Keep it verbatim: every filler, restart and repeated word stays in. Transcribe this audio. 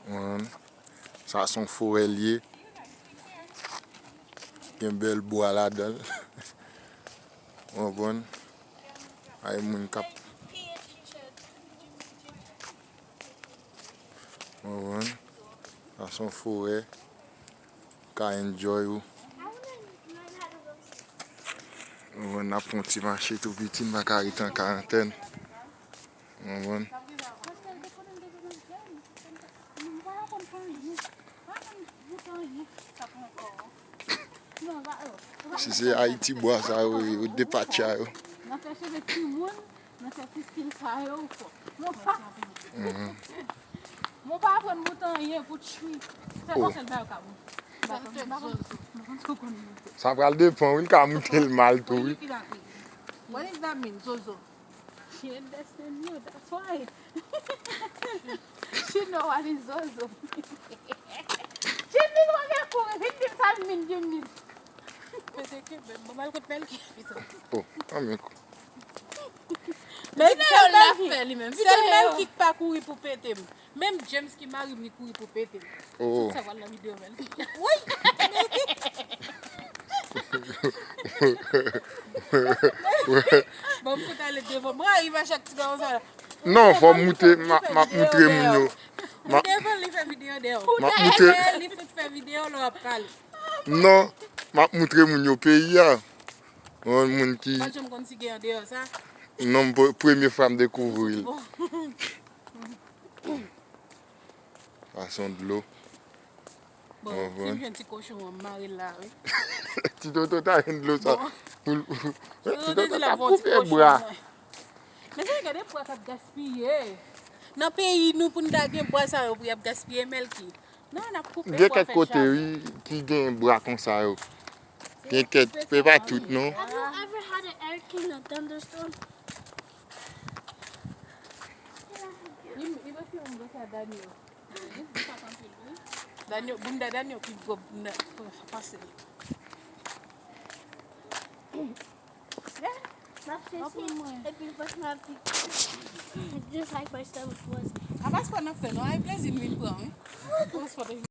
Konprann? Sa se yon forè l ye. Gen bèl bwa ladan l. Konprann? Ay moun k ap Konprann? Sa se yon forè. Ka enjoy ou. Konprann? N ap fè yon ti mache tou piti, n pa ka rete an karantèn. Konprann? Si se Ayiti bwa sa yo, yo depatcha yo. Nan fè cheve timoun, nan fè ti stil sa yo, ou fò. Mwen pa, mwen pa aprann bout anyen pou chwi. Se yon sèl bagay ka bout. M pa konn, m pa konn, m pa konn si w konn bout. Sa pral depann, wi, l ka moute l mal tou, wi. What is that mean, Zozo? She understand you, that's why. She know what is Zozo. Jimmy, w ap kouri, vin di m sa l mean, Jimmy. Pete ke, bon, m al kot Melky. Oh, anmèk. Men sèl Melky, sèl Melky k pa kouri pou pete m. Menm James ki mari m, li kouri pou pete m. Oh. Tout sa pral nan videyo, Melky. Wi! Bon, m fout ale devan. M rayi mache ak ti gason sa la. Non, fò m moute, m ap, m ap moutre moun yo. M ap, devan li fè videyo deyò. M ap moutre. Li fout fè videyo lè w ap pale. Non, m ap moutre moun yo peyi a. Yon moun ki. Pa janm konn si gen andeyò sa. Non, m pre-, premye fwa m dekouvri l. Bon. Fason dlo. Bon, si m jwenn ti kochon an, m mare l la, wi. Ti Toto ta jwenn dlo sa. Bon. Pou l, pou l, Ti Toto ta koupe bra. Mezanmi, gade bwa k ap gaspiye. Nan peyi nou, pou n ta gen bwa sa yo pou y ap gaspiye, Melky. Non, n ap koupe bwa, fè chaj. Gen kèk kote, wi, ki gen bwa konsa yo. Gen kèk, se pa tout, non. Have you ever had an hurricane, a thunderstorm? Li, li mete yon gwo sa Daniel. Daniel, bounda Daniel pi gwo bounda pase l. M ap sesi, epi franchman, just like my stomach was. A pa spò n ap fè non, ay plezi n vin pran, wi. Bon, spò te